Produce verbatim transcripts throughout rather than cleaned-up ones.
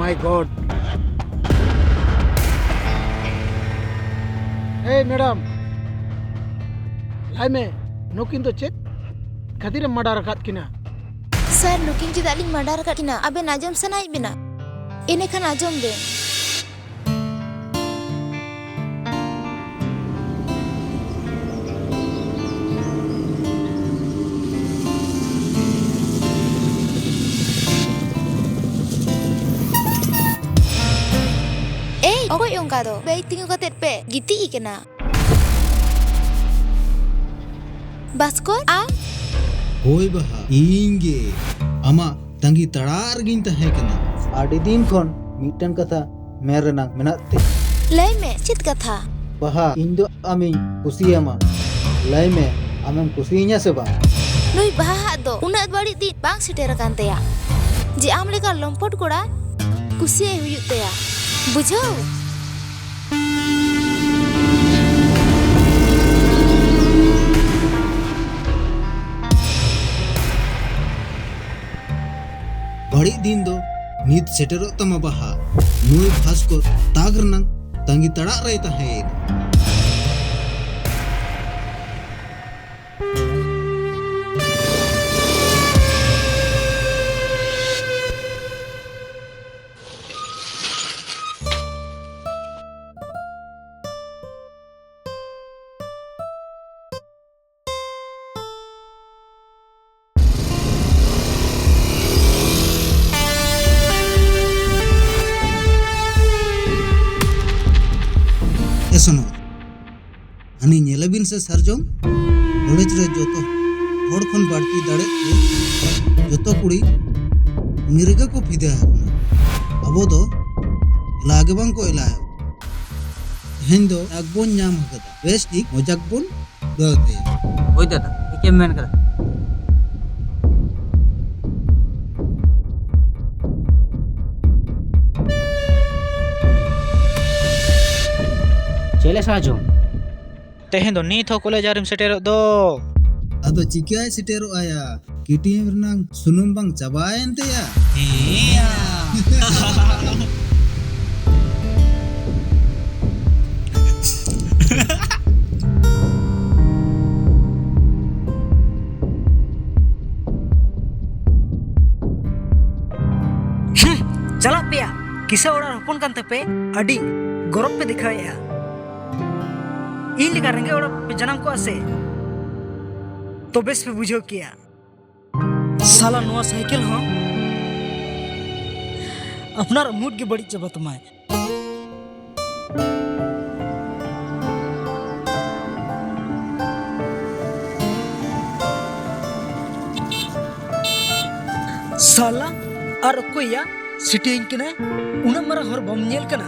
My God. ᱮᱭ madam, ᱞᱟᱹᱭ ᱢᱮ, ᱱᱩᱠᱤᱱ ᱫᱚ ᱪᱮᱫ ᱠᱷᱟᱹᱛᱤᱨᱮᱢ ᱢᱟᱰᱟᱨ ᱟᱠᱟᱫ ᱠᱤᱱᱟ? ᱥᱟᱨ, ᱱᱩᱠᱤᱱ ᱪᱮᱫᱟᱜ ᱞᱤᱧ ᱢᱟᱰᱟᱨ ᱟᱠᱟᱫ ᱠᱤᱱᱟ, ᱟᱵᱮᱱ ᱟᱸᱡᱚᱢ ᱥᱟᱱᱟᱭᱮᱫ ᱵᱮᱱᱟ? ᱤᱱᱟᱹᱠᱷᱟᱱ ᱟᱸᱡᱚᱢ ᱵᱮᱱ᱾ ᱮᱭ, ᱚᱠᱚᱭ ᱚᱱᱠᱟ ᱫᱚ? ᱵᱮᱭ ᱛᱤᱸᱜᱩ ᱠᱟᱛᱮᱫ ᱯᱮ ᱜᱤᱛᱤᱡ ᱟᱠᱟᱱᱟ᱾ ᱵᱷᱟᱥᱠᱚᱨ, ᱟᱢ? ᱦᱳᱭ ᱵᱟᱦᱟ, ᱤᱧ ᱜᱮ᱾ ᱟᱢᱟᱜ ᱛᱟᱺᱜᱤ ᱛᱟᱲᱟᱜ ᱨᱮᱜᱤᱧ ᱛᱟᱦᱮᱸ ᱠᱟᱱᱟ᱾ ᱟᱹᱰᱤ ᱫᱤᱱ ᱠᱷᱚᱱ ᱢᱤᱫᱴᱟᱝ ᱠᱟᱛᱷᱟ ᱢᱮᱱ ᱨᱮᱱᱟᱜ ᱢᱮᱱᱟᱜ ᱛᱤᱧ᱾ ᱞᱟᱹᱭ ᱢᱮ, ᱪᱮᱫ ᱠᱟᱛᱷᱟ? ᱵᱟᱦᱟ, ᱤᱧ ᱫᱚ ᱟᱢᱤᱧ ᱠᱩᱥᱤᱭᱟᱢᱟ᱾ ᱞᱟᱹᱭ ᱢᱮ, ᱟᱢᱮᱢ ᱠᱩᱥᱤᱭᱟᱹᱧᱟ ᱥᱮ ᱵᱟᱝ? ᱱᱩᱭ ᱵᱟᱦᱟ ᱦᱟᱜ ᱫᱚ ᱩᱱᱟᱹᱜ ᱵᱟᱹᱲᱤᱡ ᱫᱤᱱ ᱵᱟᱝ ᱥᱮᱴᱮᱨ ᱟᱠᱟᱱ ᱛᱟᱭᱟ ᱡᱮ ᱟᱢ ᱞᱮᱠᱟ ᱞᱚᱢᱯᱚᱴ ᱠᱚᱲᱟ ᱠᱩᱥᱤᱭᱟᱭ ᱦᱩᱭᱩᱜ ᱛᱟᱭᱟ, ᱵᱩᱡᱷᱟᱹᱣ? ᱵᱟᱹᱲᱤᱡ ᱫᱤᱱ ᱫᱚ ᱱᱤᱛ ᱥᱮᱴᱮᱨᱚᱜ ᱛᱟᱢᱟ ᱵᱟᱦᱟ᱾ ᱱᱩᱭ ᱵᱷᱟᱥᱠᱚᱨ ᱛᱟᱠ ᱨᱮᱱᱟᱝ ᱛᱟᱺᱜᱤ ᱛᱟᱲᱟᱜ ᱨᱮᱭ ᱛᱟᱦᱮᱸᱭᱮᱱᱟ᱾ ᱮ ᱥᱚᱱᱚᱛ, ᱦᱟᱹᱱᱤ ᱧᱮᱞᱮᱵᱤᱱ ᱥᱮ ᱥᱟᱨᱡᱚᱢ, ᱠᱚᱞᱮᱡᱽ ᱨᱮ ᱡᱚᱛᱚ ᱦᱚᱲ ᱠᱷᱚᱱ ᱵᱟᱹᱲᱛᱤ ᱫᱟᱲᱮ ᱛᱮ ᱡᱚᱛᱚ ᱠᱩᱲᱤ ᱩᱱᱤ ᱨᱮᱜᱮ ᱠᱚ ᱯᱷᱤᱫᱟ ᱟᱠᱟᱱᱟ᱾ ᱟᱵᱚ ᱫᱚ ᱮᱞᱟ ᱜᱮ ᱵᱟᱝ ᱠᱚ ᱮᱞᱟᱭᱟ᱾ ᱛᱮᱦᱮᱧ ᱫᱚ ᱟᱠ ᱵᱚᱱ ᱧᱟᱢ ᱟᱠᱟᱫᱟ, ᱵᱮᱥ ᱴᱷᱤᱠ ᱢᱚᱡᱟᱠ ᱵᱚᱱ ᱩᱲᱟᱹᱣ ᱛᱟᱭᱟ᱾ ᱦᱳᱭ ᱫᱟᱫᱟ, ᱴᱷᱤᱠᱮᱢ ᱢᱮᱱ ᱠᱟᱫᱟ᱾ ᱪᱮᱞᱮ ᱥᱟᱨᱡᱚᱢ? ᱛᱮᱦᱮᱧ ᱫᱚ ᱱᱤᱛ ᱦᱚᱸ ᱠᱚᱞᱮᱡᱽ ᱟᱹᱣᱨᱤᱢ ᱥᱮᱴᱮᱨᱚᱜ ᱫᱚ᱾ ᱟᱫᱚ ᱪᱤᱠᱟᱹᱭ ᱥᱮᱴᱮᱨᱚᱜ ᱟᱭᱟ? ᱠᱮᱴᱤᱮᱢ ᱨᱮᱱᱟᱝ ᱥᱩᱱᱩᱢ ᱵᱟᱝ ᱪᱟᱵᱟᱭᱮᱱ ᱛᱟᱭᱟ? ᱦᱮᱸᱭᱟ, ᱦᱩᱸ, ᱪᱟᱞᱟᱜ ᱯᱮᱭᱟ᱾ ᱠᱤᱥᱟᱹ ᱚᱲᱟᱜ ᱦᱚᱯᱚᱱ ᱠᱟᱱ ᱛᱮᱯᱮ ᱟᱹᱰᱤ ᱜᱚᱨᱚᱵ ᱯᱮ ᱫᱮᱠᱷᱟᱣᱮᱫᱼᱟ᱾ ᱤᱧ ᱞᱮᱠᱟ ᱨᱮᱸᱜᱮᱡ ᱚᱲᱟᱜ ᱯᱮ ᱡᱟᱱᱟᱢ ᱠᱚᱜᱼᱟ ᱥᱮ, ᱛᱚᱵᱮ ᱥᱮᱯᱮ ᱵᱩᱡᱷᱟᱹᱣ ᱠᱮᱭᱟ᱾ ᱥᱟᱞᱟ, ᱱᱚᱣᱟ ᱥᱟᱭᱠᱮᱞ ᱦᱚᱸ ᱟᱯᱱᱟᱨ ᱢᱩᱰ ᱜᱮ ᱵᱟᱹᱲᱤᱡ ᱪᱟᱵᱟ ᱛᱟᱢᱟᱭ᱾ ᱥᱟᱞᱟ, ᱟᱨ ᱚᱠᱚᱭ ᱭᱟ ᱥᱤᱴᱤᱭᱟᱹᱧ ᱠᱟᱱᱟᱭ? ᱩᱱᱟᱹᱜ ᱢᱟᱨᱟᱝ ᱦᱚᱨ ᱵᱟᱢ ᱧᱮᱞ ᱠᱟᱱᱟ?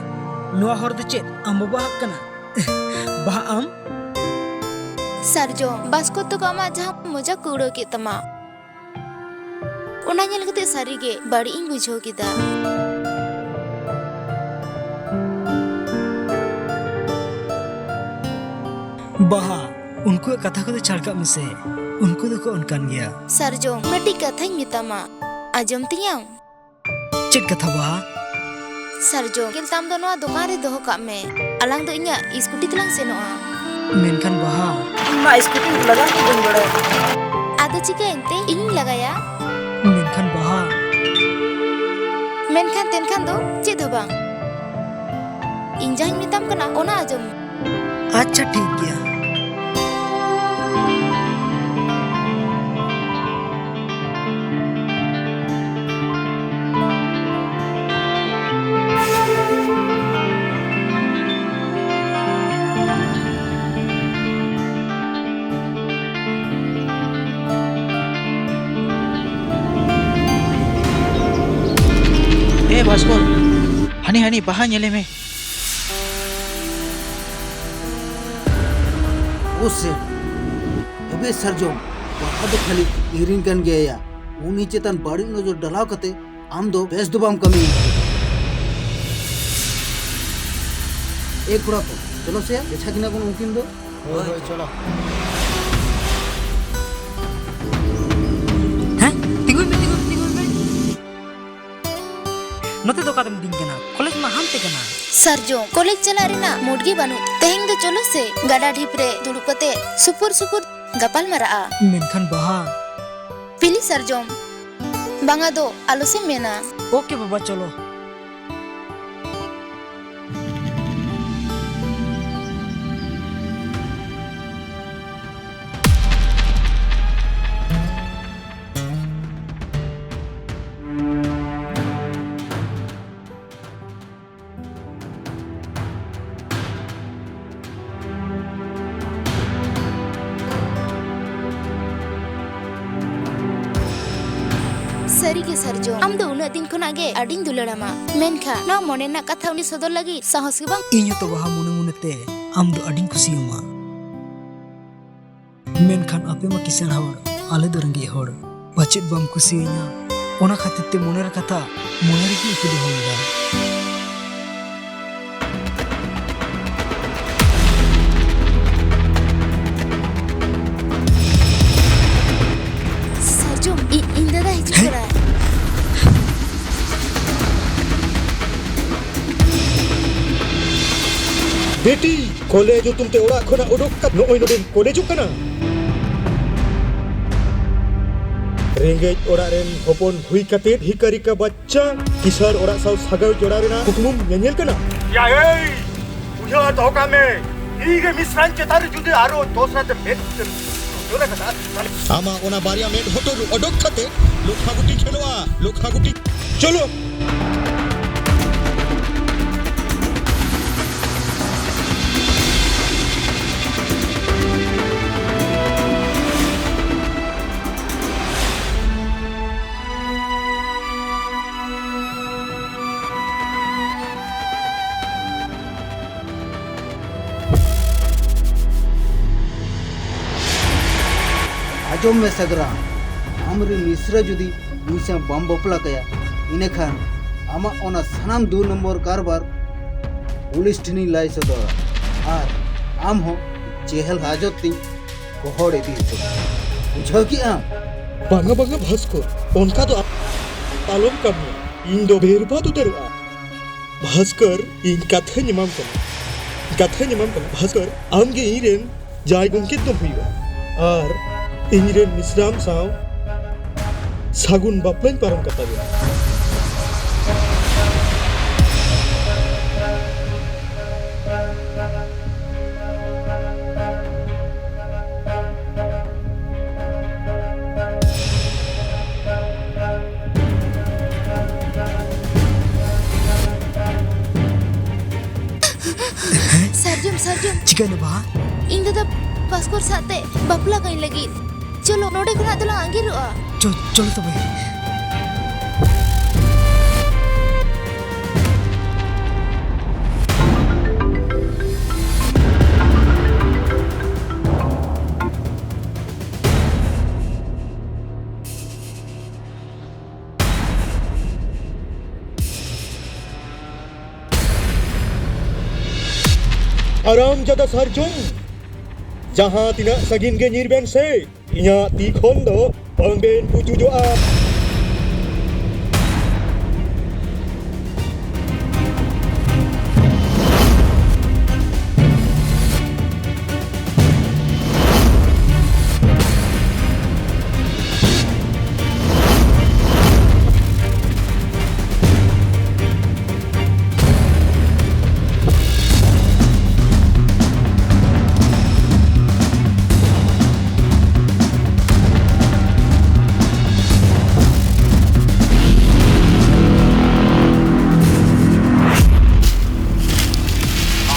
ᱱᱚᱣᱟ ᱦᱚᱨ ᱫᱚ ᱪᱮᱫ ᱟᱢ ᱵᱟᱵᱟᱣᱟᱜ ᱠᱟᱱᱟ? ᱵᱟᱦᱟ ᱟᱢ? ᱥᱟᱨᱡᱚᱢ, ᱵᱟᱥᱠᱚ ᱛᱟᱠᱚ ᱟᱢᱟᱜ ᱡᱟᱦᱟᱸ ᱢᱚᱡᱟᱠ ᱠᱚ ᱩᱲᱟᱹᱣ ᱠᱮᱫ ᱛᱟᱢᱟ, ᱚᱱᱟ ᱧᱮᱞ ᱠᱟᱛᱮ ᱥᱟᱹᱨᱤᱜᱮ ᱵᱟᱹᱲᱤᱡ ᱤᱧ ᱵᱩᱡᱷᱟᱹᱣ ᱠᱮᱫᱟ᱾ ᱵᱟᱦᱟ, ᱩᱱᱠᱩᱣᱟᱜ ᱠᱟᱛᱷᱟ ᱠᱚᱫᱚ ᱪᱷᱟᱲ ᱠᱟᱜ ᱢᱮᱥᱮ, ᱩᱱᱠᱩ ᱫᱚᱠᱚ ᱚᱱᱠᱟᱱ ᱜᱮᱭᱟ᱾ ᱥᱟᱨᱡᱚᱢ, ᱢᱤᱫᱴᱤᱡ ᱠᱟᱛᱷᱟᱧ ᱢᱮᱛᱟᱢᱟ, ᱟᱸᱡᱚᱢ ᱛᱤᱧᱟᱢ? ᱪᱮᱫ ᱠᱟᱛᱷᱟ ᱵᱟᱦᱟ? ᱥᱟᱨᱡᱚᱢ, ᱥᱟᱭᱠᱮᱞ ᱛᱟᱢ ᱫᱚ ᱱᱚᱣᱟ ᱫᱚᱠᱟᱱ ᱨᱮ ᱫᱚᱦᱚ ᱠᱟᱜ ᱢᱮ, ᱟᱞᱟᱝ ᱫᱚ ᱤᱧᱟᱹᱜ ᱤᱥᱠᱩᱴᱤ ᱛᱮᱞᱟᱝ ᱥᱮᱱᱚᱜᱼᱟ᱾ ᱢᱮᱱᱠᱷᱟᱱ ᱵᱟᱦᱟ᱾ ᱤᱧ ᱢᱟ ᱤᱥᱠᱩᱴᱤ ᱞᱟᱜᱟ ᱜᱮ ᱵᱟᱹᱧ ᱵᱟᱲᱟᱭᱟ᱾ ᱟᱫᱚ ᱪᱤᱠᱟᱹᱭᱮᱱ ᱛᱮ ᱤᱧᱤᱧ ᱞᱟᱜᱟᱭᱟ᱾ ᱢᱮᱱᱠᱷᱟᱱ ᱵᱟᱦᱟ᱾ ᱢᱮᱱᱠᱷᱟᱱ ᱛᱮᱱᱠᱷᱟᱱ ᱫᱚ ᱪᱮᱫ ᱦᱚᱸ ᱵᱟᱝ᱾ ᱤᱧ ᱡᱟᱦᱟᱸᱧ ᱢᱮᱛᱟᱢ ᱠᱟᱱᱟ ᱚᱱᱟ ᱟᱸᱡᱚᱢ ᱢᱮ᱾ ᱟᱪᱪᱷᱟ, ᱴᱷᱤᱠ ᱜᱮᱭᱟ᱾ ᱮ ᱵᱷᱟᱥᱠᱚᱨ, ᱦᱟᱹᱱᱤ, ᱦᱟᱹᱱᱤ, ᱵᱟᱦᱟ ᱧᱮᱞᱮ ᱢᱮ᱾ ᱳ ᱥᱮᱴ, ᱮᱵᱮ ᱥᱟᱨᱡᱚᱢ, ᱵᱟᱦᱟ ᱫᱚ ᱠᱷᱟᱹᱞᱤ ᱤᱧᱨᱮᱱ ᱠᱟᱱ ᱜᱮᱭᱟ᱾ ᱩᱱᱤ ᱪᱮᱛᱟᱱ ᱵᱟᱹᱲᱤᱡ ᱱᱚᱡᱚᱨ ᱰᱟᱞᱟᱣ ᱠᱟᱛᱮ ᱟᱢ ᱫᱚ ᱵᱮᱥ ᱫᱚ ᱵᱟᱢ ᱠᱟᱹᱢᱤ᱾ ᱮ ᱠᱚᱲᱟ ᱠᱚ, ᱪᱚᱞᱚ ᱥᱮ, ᱵᱮᱪᱷᱟ ᱠᱤᱱᱟ ᱵᱚᱱ ᱩᱱᱠᱤᱱ ᱫᱚ᱾ ᱦᱳᱭ, ᱦᱳᱭ, ᱪᱚᱞᱚ᱾ ᱦᱮᱸ? ᱛᱤᱸᱜᱩᱭ ᱢᱮ, ᱛᱤᱸᱜᱩᱭ ᱢᱮ, ᱛᱤᱸᱜᱩᱭ ᱢᱮ᱾ ᱱᱚᱛᱮ ᱫᱚ ᱚᱠᱟᱛᱮᱢ ᱤᱫᱤᱧ ᱠᱟᱱᱟ? ᱠᱚᱞᱮᱡᱽ ᱢᱟ ᱦᱟᱱᱛᱮ ᱠᱟᱱᱟ᱾ ᱥᱟᱨᱡᱚᱢ, ᱠᱚᱞᱮᱡᱽ ᱪᱟᱞᱟᱜ ᱨᱮᱱᱟᱜ ᱢᱩᱰ ᱜᱮ ᱵᱟᱹᱱᱩᱜ᱾ ᱛᱮᱦᱮᱧ ᱫᱚ ᱪᱚᱞᱚ ᱥᱮ, ᱜᱟᱰᱟ ᱰᱷᱤᱯ ᱨᱮ ᱫᱩᱲᱩᱵ ᱠᱟᱛᱮ ᱥᱩᱯᱩᱨ ᱥᱩᱯᱩᱨ ᱜᱟᱯᱟᱞ ᱢᱟᱨᱟᱜᱼᱟ᱾ ᱢᱮᱱᱠᱷᱟᱱ ᱵᱟᱦᱟ᱾ ᱯᱤᱞᱤ ᱥᱟᱨᱡᱚᱢ, ᱵᱟᱝᱟ ᱫᱚ ᱟᱞᱚ ᱥᱮᱢ ᱢᱮᱱᱟ᱾ ᱳᱠᱮ ᱵᱟᱵᱟ, ᱪᱚᱞᱚ᱾ ᱥᱟᱹᱨᱤᱜᱮ ᱥᱟᱨᱡᱚᱢ, ᱟᱢ ᱫᱚ ᱩᱱᱟᱹᱜ ᱫᱤᱱ ᱠᱷᱚᱱᱟᱜ ᱜᱮ ᱟᱹᱰᱤᱧ ᱫᱩᱞᱟᱹᱲᱟᱢᱟ, ᱢᱮᱱᱠᱷᱟᱱ ᱱᱚᱣᱟ ᱢᱚᱱᱮ ᱨᱮᱱᱟᱜ ᱠᱟᱛᱷᱟ ᱩᱱᱤ ᱥᱚᱫᱚᱨ ᱞᱟᱹᱜᱤᱫ ᱥᱟᱦᱚᱥ ᱜᱮ ᱵᱟᱝ᱾ ᱤᱧ ᱦᱚᱸᱛᱚ ᱵᱟᱦᱟ, ᱢᱚᱱᱮ ᱢᱚᱱᱮᱛᱮ ᱟᱢ ᱫᱚ ᱟᱹᱰᱤᱧ ᱠᱩᱥᱤᱭᱟᱢᱟ᱾ ᱢᱮᱱᱠᱷᱟᱱ ᱟᱯᱮ ᱢᱟ ᱠᱤᱥᱟᱹᱬ ᱦᱚᱲ, ᱟᱞᱮ ᱫᱚ ᱨᱮᱸᱜᱮᱡ ᱦᱚᱲ᱾ ᱯᱟᱪᱮᱫ ᱵᱟᱢ ᱠᱩᱥᱤᱭᱟᱹᱧᱟ, ᱚᱱᱟ ᱠᱷᱟᱹᱛᱤᱨ ᱛᱮ ᱢᱚᱱᱮᱨ ᱠᱟᱛᱷᱟ ᱢᱚᱱᱮ ᱨᱮᱜᱮ ᱤᱠᱟᱹ ᱫᱚᱦᱚ ᱞᱮᱫᱟ᱾ ᱥᱟᱨᱡᱚᱢ, ᱤ-, ᱤᱧ ᱫᱟᱫᱟ ᱦᱤᱡᱩᱜ ᱦᱮᱸ? ᱠᱟᱱᱟᱭ᱾ ᱵᱮᱴᱤ, ᱠᱚᱞᱮᱡᱽ ᱧᱩᱛᱩᱢ ᱛᱮ ᱚᱲᱟᱜ ᱠᱷᱚᱱᱟᱜ ᱩᱰᱩᱠ ᱠᱟᱛᱮ ᱱᱚᱜᱼᱚᱭ ᱱᱚᱰᱮᱢ ᱠᱚᱞᱮᱡᱚᱜ ᱠᱟᱱᱟ? ᱨᱮᱸᱜᱮᱡ ᱚᱲᱟᱜ ᱨᱮᱱ ᱦᱚᱯᱚᱱ ᱦᱩᱭ ᱠᱟᱛᱮ ᱵᱷᱤᱠᱟᱨᱤ ᱠᱟ ᱵᱟᱪᱪᱟ, ᱠᱤᱥᱟᱹᱬ ᱚᱲᱟᱜ ᱥᱟᱶ ᱥᱟᱹᱜᱟᱹᱭ ᱡᱚᱲᱟᱣ ᱨᱮᱱᱟᱜ ᱠᱩᱠᱢᱩᱢ ᱧᱮᱧᱮᱞ ᱠᱟᱱᱟ? ᱭᱟ, ᱮᱭ! ᱩᱭᱦᱟᱹᱨ ᱫᱚᱦᱚ ᱠᱟᱜ ᱢᱮ, ᱤᱧ ᱜᱮ ᱢᱤᱥᱨᱟᱧ ᱪᱮᱛᱟᱱ ᱨᱮ ᱡᱩᱫᱤ ᱟᱨᱚ ᱫᱚᱥᱨᱟ ᱛᱮ ᱢᱮᱫ ᱛᱮᱢ ᱱᱚᱡᱚᱨ ᱟᱠᱟᱫᱟ, ᱛᱟᱦᱞᱮ ᱟᱢᱟᱜ ᱚᱱᱟ ᱵᱟᱨᱭᱟ ᱢᱮᱫ ᱦᱚᱛᱚᱨ ᱚᱰᱚᱠ ᱠᱟᱛᱮ ᱞᱚᱠᱷᱟ ᱜᱩᱴᱤ ᱠᱷᱮᱞᱚᱜᱼᱟ, ᱞᱚᱠᱷᱟ ᱜᱩᱴᱤ᱾ ᱪᱚᱞᱚ! ᱟᱸᱡᱚᱢ ᱢᱮ ᱥᱟᱜᱽᱨᱟ, ᱟᱢᱨᱮᱱ ᱢᱤᱥᱨᱟ ᱡᱩᱫᱤ ᱩᱱᱤ ᱥᱟᱶ ᱵᱟᱢ ᱵᱟᱯᱞᱟ ᱠᱟᱭᱟ, ᱤᱱᱟᱹᱠᱷᱟᱱ ᱟᱢᱟᱜ ᱚᱱᱟ ᱥᱟᱱᱟᱢ ᱫᱩ ᱱᱚᱢᱵᱚᱨ ᱠᱟᱨᱵᱟᱨ ᱯᱩᱞᱤᱥ ᱴᱷᱮᱱᱤᱧ ᱞᱟᱹᱭ ᱥᱚᱫᱚᱨᱟ, ᱟᱨ ᱟᱢ ᱦᱚᱸ ᱡᱮᱦᱮᱞ ᱦᱟᱡᱚᱛ ᱛᱤᱧ ᱜᱚᱦᱚᱲ ᱤᱫᱤ ᱦᱚᱪᱚ ᱢᱮᱭᱟ᱾ ᱵᱩᱡᱷᱟᱹᱣ ᱠᱮᱜ ᱟᱢ? ᱵᱟᱝᱟ, ᱵᱟᱝᱟ ᱵᱷᱟᱥᱠᱚᱨ, ᱚᱱᱠᱟ ᱫᱚ ᱟᱞᱚᱢ ᱠᱟᱹᱢᱤᱭᱟ᱾ ᱤᱧ ᱫᱚ ᱵᱮᱨᱵᱟᱫ ᱩᱛᱟᱹᱨᱚᱜᱼᱟ᱾ ᱵᱷᱟᱥᱠᱚᱨ, ᱤᱧ ᱠᱟᱛᱷᱟᱧ ᱮᱢᱟᱢ ᱠᱟᱱᱟ, ᱠᱟᱛᱷᱟᱧ ᱮᱢᱟᱢ ᱠᱟᱱᱟ, ᱵᱷᱟᱥᱠᱚᱨ, ᱟᱢ ᱜᱮ ᱤᱧ ᱨᱮᱱ ᱡᱟᱭ ᱜᱚᱢᱠᱮ ᱫᱚᱢ ᱦᱩᱭᱩᱜᱼᱟ ᱟᱨ ᱤᱧ ᱨᱮᱱ ᱢᱤᱥᱨᱟᱢ ᱥᱟᱶ ᱥᱟᱹᱜᱩᱱ ᱵᱟᱯᱞᱟᱧ ᱯᱟᱨᱚᱢ ᱠᱟᱛᱟᱢᱟ᱾ ᱥᱟᱨᱡᱚᱢ, ᱥᱟᱨᱡᱚᱢ᱾ ᱪᱤᱠᱟᱹᱭᱱᱟ ᱵᱟ? ᱤᱧ ᱫᱟᱫᱟ ᱵᱷᱟᱥᱠᱚᱨ ᱥᱟᱶᱛᱮ ᱵᱟᱯᱞᱟ ᱠᱟᱹᱧ ᱞᱟᱹᱜᱤᱫ᱾ ᱪᱚᱞᱚ, ᱱᱚᱰᱮ ᱠᱷᱚᱱᱟᱜ ᱫᱚᱞᱟᱝ ᱟᱸᱜᱤᱨᱚᱜᱼᱟ᱾ ᱪᱚ, ᱪᱚᱞᱚ ᱛᱚᱵᱮ᱾ ᱦᱟᱨᱟᱢ ᱡᱟᱫᱟ ᱥᱟᱨᱡᱚᱢ, ᱡᱟᱦᱟᱸ ᱛᱤᱱᱟᱹᱜ ᱥᱟᱺᱜᱤᱧ ᱜᱮ ᱧᱤᱨ ᱵᱮᱱ ᱥᱮ, ᱤᱧᱟᱜ ᱛᱤ ᱠᱷᱚᱱ ᱫᱚ ᱵᱟᱝᱵᱮᱱ ᱯᱩᱪᱩᱡᱚᱜᱼᱟ᱾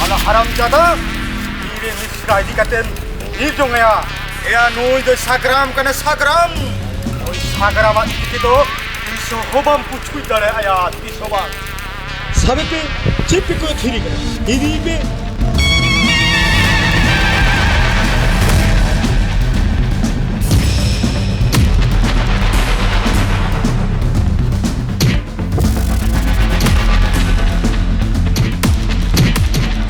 ᱟᱞᱚ ᱦᱟᱨᱟᱢ ᱡᱟᱫᱟ, ᱤᱧ ᱨᱮᱱ ᱢᱤᱥᱨᱟ ᱤᱫᱤ ᱠᱟᱛᱮᱢ ᱧᱤᱨ ᱡᱚᱝ ᱟᱭᱟ᱾ ᱮᱭᱟ, ᱱᱩᱭ ᱫᱚ ᱥᱟᱜᱽᱨᱟᱢ ᱠᱟᱱᱟ, ᱥᱟᱜᱽᱨᱟᱢ᱾ ᱱᱩᱭ ᱥᱟᱜᱽᱨᱟᱢᱟᱜ ᱛᱤ ᱛᱮᱫᱚ ᱛᱤᱥ ᱦᱚᱸ ᱵᱟᱢ ᱯᱩᱪᱩᱡ ᱫᱟᱲᱮ ᱟᱭᱟ, ᱛᱤᱥ ᱦᱚᱸ ᱵᱟᱝ᱾ ᱥᱟᱵᱮ ᱯᱮ, ᱪᱮᱫ ᱯᱮ ᱠᱚᱭᱚᱜ ᱛᱷᱤᱨ ᱠᱟᱱᱟ? ᱤᱫᱤᱭᱮ ᱯᱮ᱾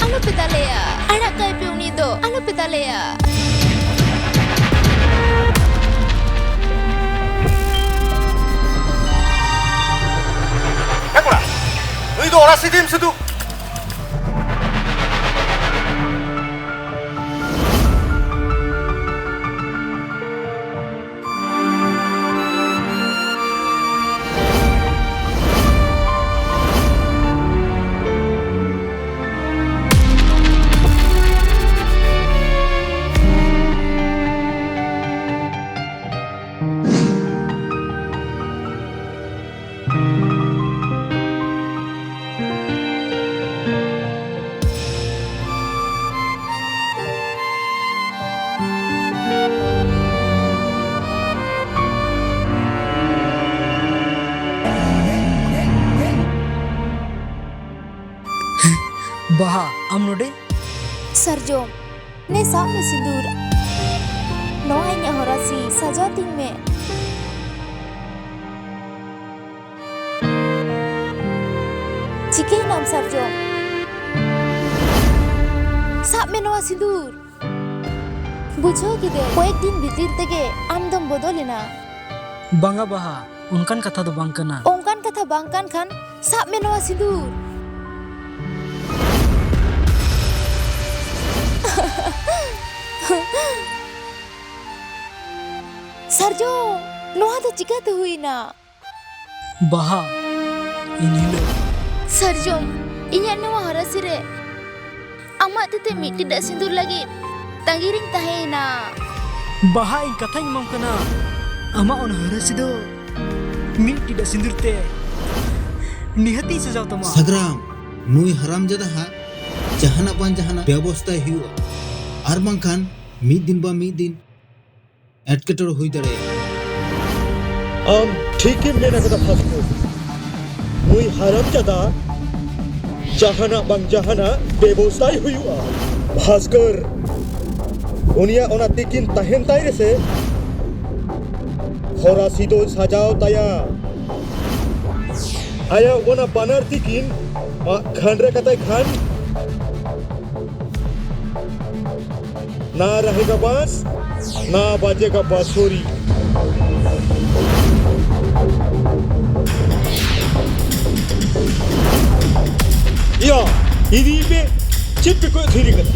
ᱟᱞᱚᱯᱮ ᱫᱟᱞᱮᱭᱟ, ᱟᱲᱟᱜ ᱠᱟᱭ ᱯᱮ ᱩᱱᱤ ᱫᱚ, ᱟᱞᱚᱯᱮ ᱫᱟᱞᱮᱭᱟ᱾ ᱥᱤᱫᱤᱢ ᱥᱩᱫᱩ᱾ ᱵᱟᱦᱟ, ᱟᱢ ᱱᱚᱰᱮ? ᱥᱟᱨᱡᱚᱢ, ᱱᱮ ᱥᱟᱵ ᱢᱮ ᱥᱤᱸᱫᱩᱨ᱾ ᱱᱚᱣᱟ ᱤᱧᱟᱹᱜ ᱦᱚᱨᱟᱥᱤ ᱥᱟᱡᱟᱣ ᱛᱤᱧ ᱢᱮ᱾ ᱪᱤᱠᱟᱹᱭᱮᱱᱟᱢ ᱥᱟᱨᱡᱚᱢ? ᱥᱟᱵ ᱢᱮ ᱱᱚᱣᱟ ᱥᱤᱸᱫᱩᱨ᱾ ᱵᱩᱡᱷᱟᱹᱣ ᱠᱤᱫᱟᱹᱧ, ᱠᱚᱭᱮᱠ ᱫᱤᱱ ᱵᱷᱤᱛᱤᱨ ᱛᱮᱜᱮ ᱟᱢ ᱫᱚᱢ ᱵᱚᱫᱚᱞ ᱮᱱᱟ᱾ ᱵᱟᱝᱟ ᱵᱟᱦᱟ, ᱚᱱᱠᱟᱱ ᱠᱟᱛᱷᱟ ᱫᱚ ᱵᱟᱝ ᱠᱟᱱᱟ᱾ ᱚᱱᱠᱟᱱ ᱠᱟᱛᱷᱟ ᱵᱟᱝ ᱠᱟᱱ ᱠᱷᱟᱱ ᱥᱟᱵ ᱢᱮ ᱱᱚᱣᱟ ᱥᱤᱸᱫᱩᱨ᱾ ᱥᱟᱨᱡᱚᱢ, ᱱᱚᱣᱟ ᱫᱚ ᱪᱤᱠᱟᱹᱛᱮ ᱦᱩᱭᱱᱟ? ᱵᱟᱦᱟ, ᱮᱱᱦᱤᱞᱳᱜ᱾ ᱥᱟᱨᱡᱚᱢ, ᱤᱧᱟᱹᱜ ᱱᱚᱣᱟ ᱦᱚᱨᱟᱥᱤ ᱨᱮ ᱟᱢᱟᱜ ᱛᱤᱛᱮ ᱢᱤᱫ ᱴᱤᱰᱟᱹᱜ ᱥᱤᱸᱫᱩᱨ ᱞᱟᱹᱜᱤᱫ ᱛᱟᱺᱜᱤ ᱨᱤᱧ ᱛᱟᱦᱮᱸᱭᱮᱱᱟ᱾ ᱵᱟᱦᱟ, ᱤᱧ ᱠᱟᱛᱷᱟᱧ ᱮᱢᱟᱢ ᱠᱟᱱᱟ, ᱟᱢᱟᱜ ᱚᱱᱟ ᱦᱚᱨᱟᱥᱤ ᱫᱚ ᱢᱤᱫ ᱴᱤᱰᱟᱹᱜ ᱥᱤᱸᱫᱩᱨ ᱛᱮ ᱱᱤᱦᱟᱹᱛᱤᱧ ᱥᱟᱡᱟᱣ ᱛᱟᱢᱟ᱾ ᱥᱟᱜᱽᱨᱟᱢ, ᱱᱩᱭ ᱦᱟᱨᱟᱢᱡᱟᱫᱟ ᱦᱟᱸᱜ ᱡᱟᱦᱟᱱᱟᱜ ᱵᱟᱝ ᱡᱟᱦᱟᱱᱟᱜ ᱵᱮᱵᱚᱥᱛᱷᱟᱭ ᱦᱩᱭᱩᱜᱼᱟ, ᱟᱨ ᱵᱟᱝᱠᱷᱟᱱ ᱢᱤᱫ ᱫᱤᱱ ᱵᱟ ᱢᱤᱫ ᱫᱤᱱ ᱮᱴᱠᱮᱴᱚᱬᱮ ᱦᱩᱭ ᱫᱟᱲᱮᱭᱟᱜᱼᱟ᱾ ᱟᱢ ᱴᱷᱤᱠᱮᱢ ᱢᱮᱱ ᱟᱠᱟᱫᱟ ᱵᱷᱟᱥᱠᱚᱨ᱾ ᱱᱩᱭ ᱦᱟᱨᱟᱢᱡᱟᱫᱟ ᱡᱟᱦᱟᱱᱟᱜ ᱵᱟᱝ ᱡᱟᱦᱟᱱᱟᱜ ᱵᱮᱵᱚᱥᱛᱷᱟᱭ ᱦᱩᱭᱩᱜᱼᱟ᱾ ᱵᱷᱟᱥᱠᱚᱨ, ᱩᱱᱤᱭᱟᱜ ᱚᱱᱟ ᱛᱤᱠᱤᱱ ᱛᱟᱦᱮᱱ ᱛᱟᱭ ᱨᱮᱥᱮ ᱦᱚᱨᱟᱥᱤ ᱫᱚ ᱥᱟᱡᱟᱣ ᱛᱟᱭᱟ᱾ ᱟᱭᱟᱜ ᱚᱱᱟ ᱵᱟᱱᱟᱨ ᱛᱤᱠᱤᱱ ᱟᱜ ᱠᱷᱟᱱ ᱨᱮ ᱠᱟᱛᱟᱭ ᱠᱷᱟᱱ, ना रहेगा बांस, ना बाजेगा बांसुरी। ᱭᱟ, ᱤᱫᱤᱭ ᱯᱮ᱾ ᱪᱮᱫ ᱯᱮ ᱠᱚᱭᱚᱜ ᱛᱷᱤᱨ ᱠᱟᱫᱟ?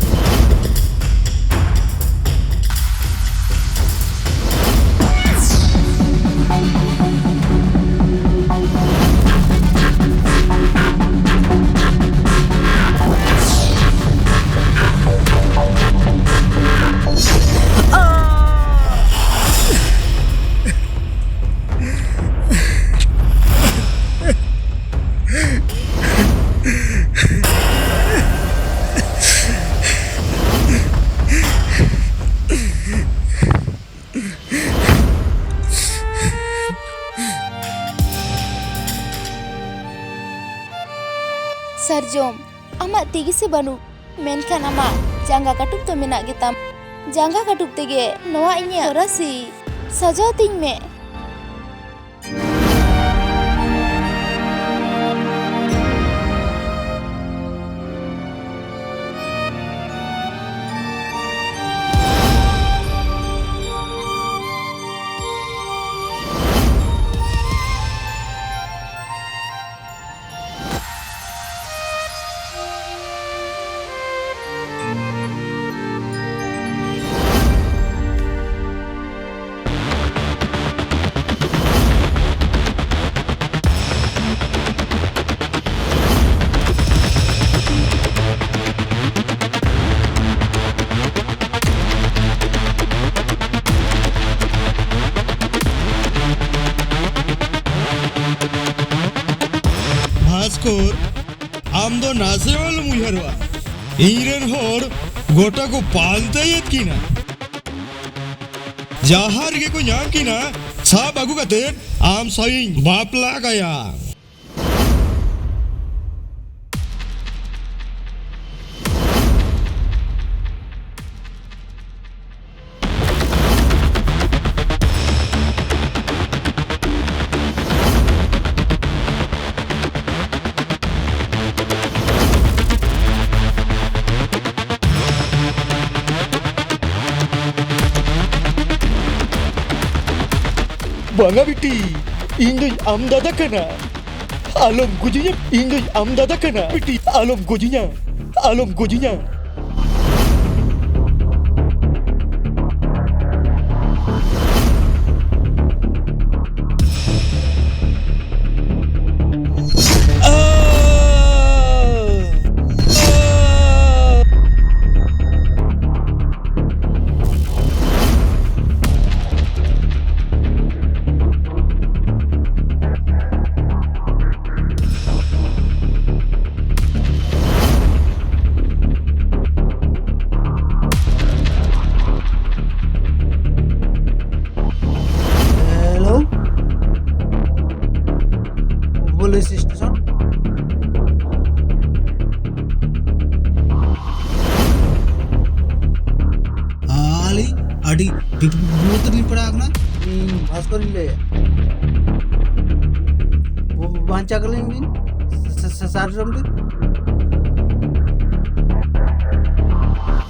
ᱥᱟᱨᱡᱚᱢ, ᱟᱢᱟᱜ ᱛᱤ ᱜᱮᱥᱮ ᱵᱟᱹᱱᱩᱜ, ᱢᱮᱱᱠᱷᱟᱱ ᱟᱢᱟᱜ ᱡᱟᱸᱜᱟ ᱠᱟᱹᱴᱩᱵ ᱫᱚ ᱢᱮᱱᱟᱜ ᱜᱮᱛᱟᱢ᱾ ᱡᱟᱸᱜᱟ ᱠᱟᱹᱴᱩᱵ ᱛᱮᱜᱮ ᱱᱚᱣᱟ ᱤᱧᱟᱹᱜ ᱦᱚᱨᱟᱥᱤ ᱥᱟᱡᱟᱣ ᱛᱤᱧ ᱢᱮ᱾ ᱵᱷᱟᱥᱠᱚᱨ, ᱟᱢ ᱫᱚ ᱱᱟᱥᱮ ᱦᱚᱸ ᱟᱞᱚᱢ ᱩᱭᱦᱟᱹᱨᱚᱜᱼᱟ᱾ ᱤᱧ ᱨᱮᱱ ᱦᱚᱲ ᱜᱚᱴᱟ ᱠᱚ ᱯᱟᱱᱛᱮᱭᱮᱫ ᱠᱤᱱᱟ᱾ ᱡᱟᱦᱟᱸ ᱨᱮᱜᱮ ᱠᱚ ᱧᱟᱢ ᱠᱤᱱᱟ, ᱥᱟᱵ ᱟᱹᱜᱩ ᱠᱟᱛᱮ ᱟᱢ ᱥᱟᱶ ᱤᱧ ᱵᱟᱯᱞᱟ ᱠᱟᱭᱟ᱾ ᱵᱟᱝᱟ ᱵᱤᱴᱤ, ᱤᱧ ᱫᱚᱧ ᱟᱢ ᱫᱟᱫᱟ ᱠᱟᱱᱟ᱾ ᱟᱞᱚᱢ ᱜᱚᱡᱤᱧᱟ, ᱤᱧ ᱫᱚᱧ ᱟᱢ ᱫᱟᱫᱟ ᱠᱟᱱᱟ᱾ ᱵᱤᱴᱤ, ᱟᱞᱚᱢ ᱜᱚᱡᱤᱧᱟ, ᱟᱞᱚᱢ ᱜᱚᱡᱤᱧᱟ᱾ Hello, police station. ᱟᱹᱞᱤᱧ ᱟᱹᱰᱤ ᱵᱤᱯᱚᱫ ᱨᱮᱞᱤᱧ ᱯᱟᱲᱟᱣ ᱟᱠᱟᱱᱟ᱾ ᱤᱧ ᱵᱷᱟᱥᱠᱚᱨ ᱤᱧ ᱞᱟᱹᱭᱮᱫ᱾ ᱵᱟᱧᱪᱟᱣ ᱠᱟᱹᱞᱤᱧ ᱵᱤᱱ᱾ ᱥᱟ-, ᱥᱟ-, ᱥᱟᱨᱡᱚᱢ ᱵᱤᱱ᱾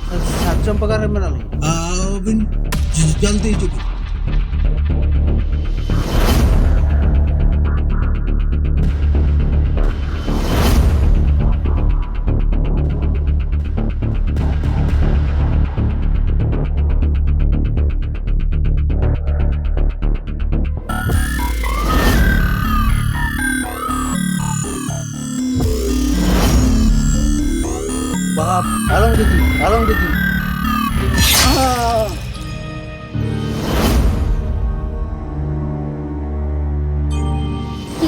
ᱥᱟ-, ᱥᱟᱨᱡᱚᱢ ᱵᱟᱜᱟᱱ ᱨᱮ ᱢᱮᱱᱟᱜ ᱞᱤᱧᱟ᱾ ᱟᱹᱵᱤᱱ ᱡᱚ-, ᱡᱚᱞᱫᱤ ᱦᱤᱡᱩᱜ ᱵᱤᱱ᱾ ᱵᱟᱯ, ᱟᱞᱚᱢ ᱜᱤᱛᱤᱡ, ᱟᱞᱚᱢ ᱜᱤᱛᱤᱡ᱾ ᱟᱦ!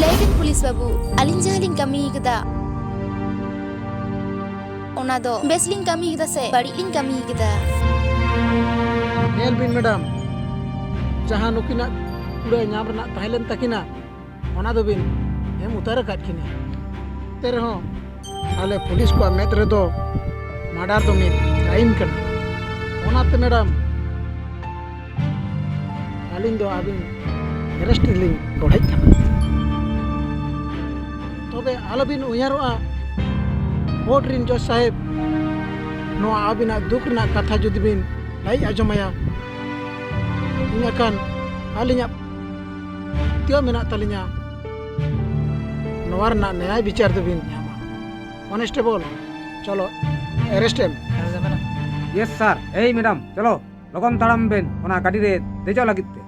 ᱞᱟᱹᱭ ᱵᱤᱱ ᱯᱩᱞᱤᱥ ᱵᱟᱹᱵᱩ, ᱟᱹᱞᱤᱧ ᱡᱟᱦᱟᱸ ᱞᱤᱧ ᱠᱟᱹᱢᱤ ᱠᱟᱫᱟ, ᱚᱱᱟ ᱫᱚ ᱵᱮᱥ ᱞᱤᱧ ᱠᱟᱹᱢᱤ ᱠᱟᱫᱟ ᱥᱮ ᱵᱟᱹᱲᱤᱡ ᱞᱤᱧ ᱠᱟᱹᱢᱤ ᱠᱟᱫᱟ? ᱧᱮᱞ ᱵᱤᱱ ᱢᱮᱰᱟᱢ, ᱡᱟᱦᱟᱸ ᱱᱩᱠᱤᱱᱟᱜ ᱠᱩᱲᱟᱹᱭ ᱧᱟᱢ ᱨᱮᱱᱟᱜ ᱛᱟᱦᱮᱸ ᱞᱮᱱ ᱛᱟᱹᱠᱤᱱᱟ, ᱚᱱᱟ ᱫᱚᱵᱤᱱ ᱮᱢ ᱩᱛᱟᱹᱨ ᱟᱠᱟᱫ ᱠᱤᱱᱟ᱾ ᱮᱱᱛᱮ ᱨᱮᱦᱚᱸ ᱟᱞᱮ ᱯᱩᱞᱤᱥ ᱠᱚᱣᱟᱜ ᱢᱮᱫ ᱨᱮᱫᱚ ᱢᱟᱰᱟᱨ ᱫᱚ ᱢᱤᱫ ᱠᱨᱟᱭᱤᱢ ᱠᱟᱱᱟ᱾ ᱚᱱᱟᱛᱮ ᱢᱮᱰᱟᱢ, ᱟᱹᱞᱤᱧ ᱫᱚ ᱟᱹᱵᱤᱱ ᱮᱨᱮᱥᱴ ᱨᱮᱞᱤᱧ ᱜᱚᱲᱦᱮᱡ ᱠᱟᱱᱟ᱾ ᱛᱚᱵᱮ ᱟᱞᱚᱵᱤᱱ ᱩᱭᱦᱟᱹᱨᱚᱜᱼᱟ, ᱠᱳᱨᱴ ᱨᱤᱱ ᱡᱚᱡᱽ ᱥᱟᱦᱮᱵᱽ ᱱᱚᱣᱟ ᱟᱹᱵᱤᱱᱟᱜ ᱫᱩᱠ ᱨᱮᱱᱟᱜ ᱠᱟᱛᱷᱟ ᱡᱩᱫᱤ ᱵᱤᱱ ᱞᱟᱹᱭ ᱟᱸᱡᱚᱢᱟᱭᱟ, ᱤᱱᱟᱹᱠᱷᱟᱱ ᱟᱹᱞᱤᱧᱟᱜ ᱯᱟᱹᱛᱭᱟᱹᱣ ᱢᱮᱱᱟᱜ ᱛᱟᱹᱞᱤᱧᱟ, ᱱᱚᱣᱟ ᱨᱮᱱᱟᱜ ᱱᱮᱭᱟᱭ ᱵᱤᱪᱟᱹᱨ ᱫᱚᱵᱤᱱ ᱧᱟᱢᱟ᱾ ᱠᱚᱱᱮᱥᱴᱮᱵᱚᱞ, ᱪᱚᱞᱚ, ᱮᱨᱮᱥᱴ ᱮᱢ᱾ ᱭᱮᱥ ᱥᱟᱨ᱾ ᱮᱭ ᱢᱮᱰᱟᱢ, ᱪᱚᱞᱚ, ᱞᱚᱜᱚᱱ ᱛᱟᱲᱟᱢ ᱵᱮᱱ ᱚᱱᱟ ᱜᱟᱹᱰᱤ ᱨᱮ ᱫᱮᱡᱚᱜ ᱞᱟᱹᱜᱤᱫ ᱛᱮ᱾